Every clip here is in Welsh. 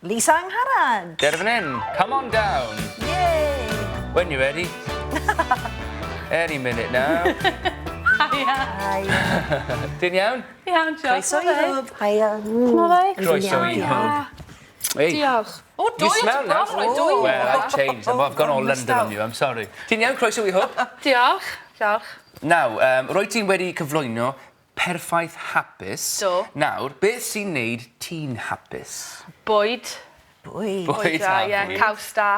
Lisa Angharad. Der fan hyn. Come on down. Yay! When you're ready. Any minute now. Hiya. Hiya. Ti'n iawn? Iawn, diolch. Croeso i Hwb. Hiya. Croeso i Hwb. Hey. Diolch. O, You dwy o smell nice. dwy. Well, I've changed. I've gone all London on you, I'm sorry. Ti'n iawn? Croeso i Hwb. Diolch. Diolch. Nawr, rwy ti'n wedi cyflwyno Perffaith Hapus. Do. Nawr, beth sy'n neud ti'n hapus? Bwyd. Bwyd. Bwyd Da, a ie. bwyd. Caws da.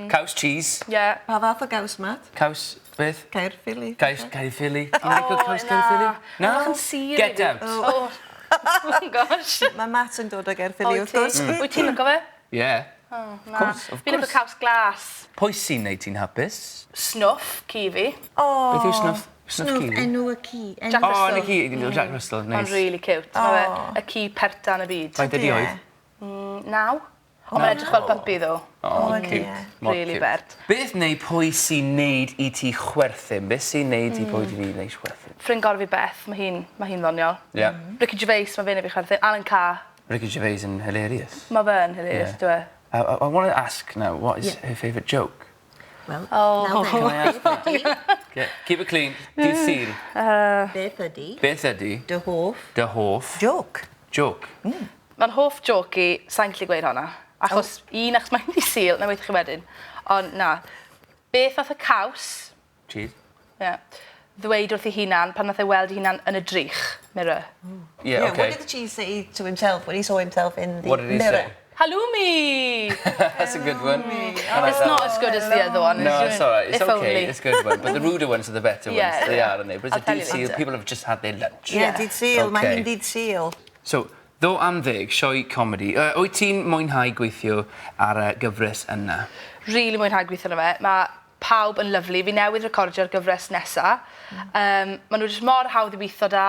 Caws cheese. Ie. Pa fath o gaws, Matt? Caws, beth? Caerphilly. Caws Caerphilly. Ti'n licio caws Caerphilly? Na. Mae'n sur i Get fi. out. Oh. Oh, gosh. Mae Matt yn dod o Gaerphilly, Wyt wrth gwrs. ti? Wyt ti'n licio fe? Yeah. Oh, na. Course, of Fi'n licio course. caws glas. Pwy sy'n neud ti'n hapus? Snuff, ci fi. O. Beth yw snuff? Snuff Snuff, ci? enw y ci. Enw- Jack O, Russell. yn y ci. Jack Russell, Mae'n nice. really cute. Mae fe y ci perta yn y byd. Faint ydi oed? 9. Ond mae'n edrych fel puppy, ddo. Oh, O, cute. ie. Mor Really cute. bert. Beth neu pwy sy'n neud i ti chwerthin? Beth sy'n neud i pwy ti neud chwerthin? Ffrind gorau fi Beth, mae hi'n ma hi ddoniol. Yeah. Ricky Gervais, mae fe'n neud fi chwerthin. Alan Carr, Ricky Gervais yn hilarious. mae fe'n hilarious, Yeah. yeah. dwi. I want to ask now, what is Yeah. her favourite joke? Wel, Oh. now Can I then. ask? Okay. Keep it clean. Dydd Sul. Beth ydi Beth ydi dy hoff dy hoff joke? joke? Mae'n hoff joke i, sa'n gallu gweud honna. Achos, un, achos mae'n dydd Sul, na weithio chi wedyn. Ond na, beth nath y caws, Cheese. yeah, ddweud wrth ei hunan pan nath e weld ei hunan yn y drych, mirror. Yeah, okay. What did the cheese say to himself when he saw himself in the What did he mirror? say? Halloumi! That's a good one. I like It's that not one. as good as the other one. No, it's all right. It's If okay. only. It's a good one. But the ruder ones are the better ones. Yeah. They are, aren't they? But it's I'll a tell you dydd Sul. later. People have just had their lunch. Yeah, Yeah. dydd Sul. Mae Okay. hi'n dydd Sul. So, ddo am ddeg, sioe comedy. Wyt ti'n mwynhau gweithio ar y gyfres yna? Really mwynhau gweithio arno fe. Mae pawb yn lyfli. Fi newydd recordio'r gyfres nesa. Maen nhw jyst mor hawdd i weithio da.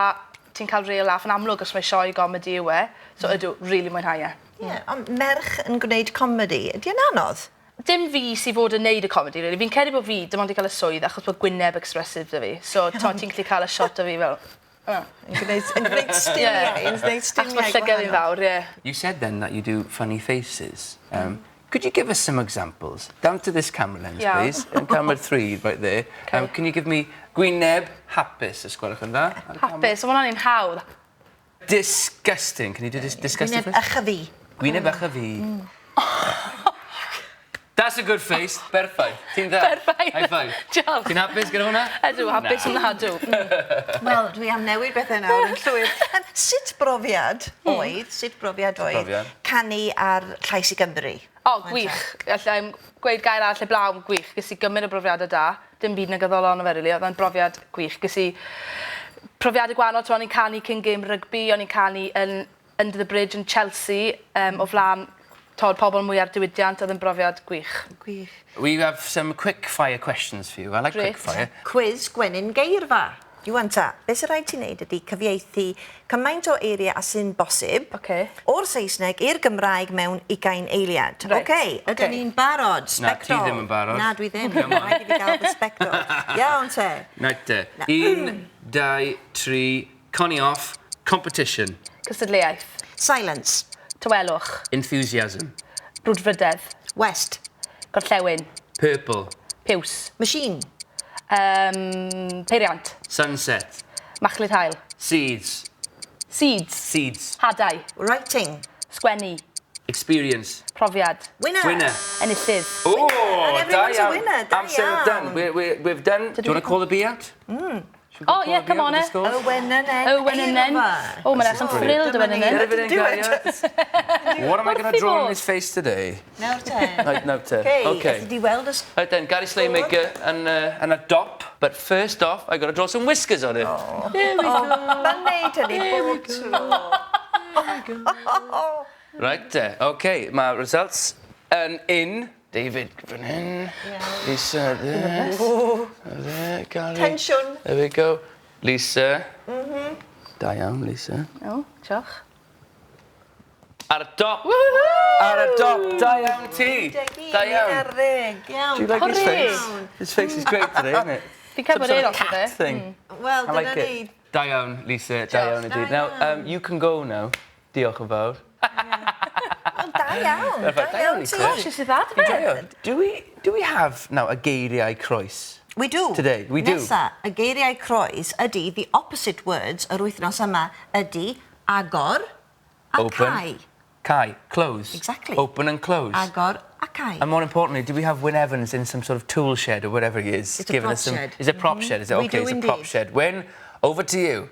Ti'n cael real laugh yn amlwg os mae sioe gomedi yw e. So ydw, really mwynhau e. Yeah, ond merch yn gwneud comedi, ydy e'n anodd? Dim fi sydd fod yn neud y comedi, really. Fi'n credu bod fi dim ond i cael y swydd achos bod gwyneb expressive 'da fi. So, ti'n gallu cael y shot o fi fel... Oh. Yn gwneud stumiau, yn gwneud Achos stumiau mae llygad fi'n gwahanol. fawr, ie. You said then that you do funny faces. Could you give us some examples? Down to this camera lens, please. And camera 3 right there. Can you give me gwyneb hapus, os gwelwch yn dda? Ar y camera? Hapus, ond hwnna'n un hawdd. Disgusting. Can you do this disgusting Gwyneb face? ych a fi. Gwyneb ych a fi. That's a good face. Perffaith. Ti'n dda? Perffaith. High five. Diolch. Ti'n hapus gyda hwnna? Ydw, hapus yn hadw. Wel, dwi am newid bethau nawr yn llwyr. Sut brofiad oedd Brofiad? canu ar Llais i Gymru? O, gwych. Alla i'm gweud gair arall heblaw am gwych. Ges i gymaint o brofiadau da. Dim byd negyddol ono fe, really. Oedd e'n brofiad gwych. Ges i profiadau gwahanol. O'n i'n canu cyn gêm rygbi, o'n i'n canu yn Under the Bridge yn Chelsea, o flaen tod, pobl mwy ar diwydiant. Oedd yn brofiad gwych. Gwych. We have some quick fire questions for you. I like Great. quick fire. Quiz Gwenyn Geirfa. Iwan ta, beth sy'n rhaid ti wneud ydy cyfieithu cymaint o eiriau a sy'n bosib o'r Saesneg i'r Gymraeg mewn 20 eiliad. Reit, Oce, ydyn ni'n barod? Na, ti Sbectol. ddim yn barod. Na, dwi ddim. Rhaid i fi gael fy sbectol. Iawn te. Right te. Un, dau, tri, Connie off, competition. Cystadleuaeth. Silence. Tawelwch. Enthusiasm. Brwdfrydedd. West. Gorllewin. Purple. Piws. Machine. Peiriant. Sunset. Machlud haul. Seeds. Seeds. Seeds. Hadau. Writing. Sgwennu. Experience. Profiad. Winner. Winner. Enillydd. Oh, And da everyone's a iawn. winner, da Amser iawn. done. We've done. Do you want to call the bee out? Should we Oh, call yeah, the bee come out on, with the eh. scores? Owen and Owen and then. Oh, mae'n edrych yn thrilled Owen and then. Do it. What am I going to Wrth ei draw on bodd. his face today? Nawr te. Right, nawr te. Okay. Okay. Alli di weld y Right then, Gary Slaymaker and a dop. But first off, I got to draw some whiskers on it. Oh. There we go. Mae'n neud hynny bob tro. Right, okay, my results yn in. David fan hyn, Lisa there, there, Gary. Tensiwn. There we go. Lisa. Da iawn, Lisa. O, diolch. Ar y top! Ar y top! Da iawn ti! Da iawn. Ar ddeg. Iawn. Do you like his Hooray. face? His face is great today, isn't it? Fi'n cael Some bod sort eir of off o cat fe. thing. Wel, I like dyna it. ni. Da iawn, Lisa. Da iawn indeed. Da Now, you can go now. Diolch yn fawr. Wel, da iawn. Perfect. Da iawn ti. Gosh, nes i dda, do fe? Do we, do we have now a geiriau croes? We do. Today, we do. Nesa, y geiriau croes ydy, the opposite words yr wythnos yma ydy agor a Open. cau. Cau, close. Exactly. Open and close. Agor a cau. And more importantly, do we have Wyn Evans in some sort of tool shed or whatever he is? It's a giving prop us some, shed. Is it a prop shed? Is it We okay? do it's a prop indeed. shed. Wyn, over to you.